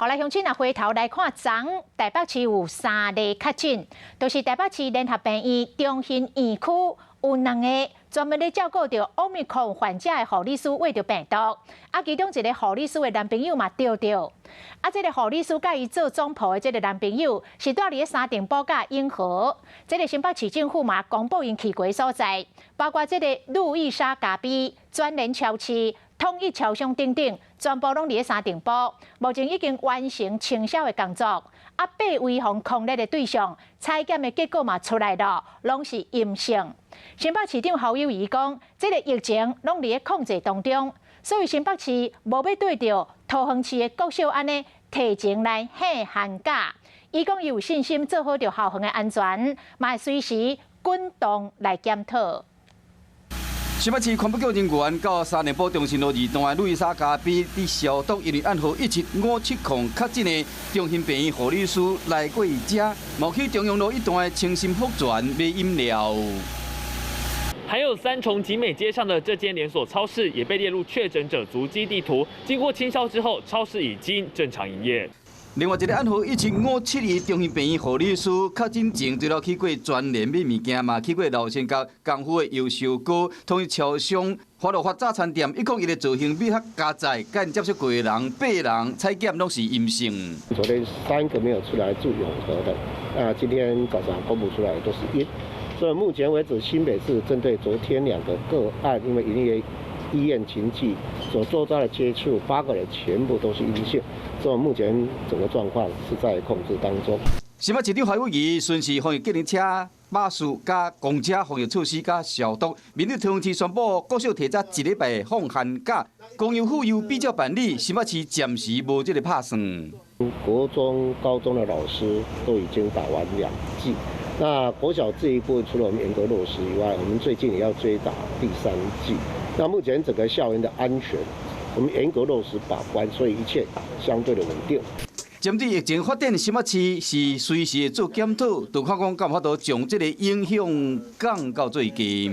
好來，鄉親若回頭來看，昨台北市有三例確診，就是台北市聯合病院中興院區有兩個專門咧照顧著奧密克戎患者的護理師秽著病毒，啊，其中一个護理師的男朋友嘛著著，啊，這个護理師佮伊做總鋪的這个男朋友是蹛佇咧三重埔佮永和，這个新北市政府嘛公布𪜶去過所在，包括這个路易莎咖啡、全聯超市、統一超商等等，全部攏佇咧三重埔，目前已經完成清掃的工作。啊，八位予匡列的對象，採檢的結果嘛出來了，攏是陰性。新北市長侯友宜講，這个疫情攏佇咧控制當中，所以新北市無欲對著桃園市的國小按呢提前來放寒假。伊講伊有信心做好著校園的安全，嘛會隨時滾動來檢討。新北市環保局人員到三重埔中心路二段的路易莎咖啡佇消毒，因為案號17570確診的中興病院護理師來過遮，嘛去中央路一段的清心福全買飲料。還有三重集美街上的這間連鎖超市也被列入確診者足跡地圖。經過清消之後，超市已經正常營業。另外一个案號17571中興病院護理師確診前，除了去過全聯買物件，嘛去過老善甲功夫的油燒鍋，統一超商、華樂發早餐店，一共伊的造型美學加載，佮𪜶接觸過的人，八人採檢攏是陰性。昨天三個沒有出來住永和的，那今天早上公布出來都是陰，所以目前為止新北市針對昨天兩個個案，因為營業醫院群聚所周遭的接觸，八個人全部都是陰性，所以目前整個狀況是在控制當中。新北市長侯友宜巡視防疫計程車、巴士佮公車防疫措施佮消毒，面對桃園市宣布國小提早一禮拜放寒假，公幼婦幼比照辦理，新北市暫時無這个拍算。國中、高中的老師都已經打完兩劑，那國小這一部分除了我們嚴格落實以外，我們最近也要追打第三劑。那目前整個校園的安全，我們嚴格落實把關，所以一切相對的穩定。針對疫情發展，新北市是隨時會做檢討，就看講敢有法度將這个影響降到最低。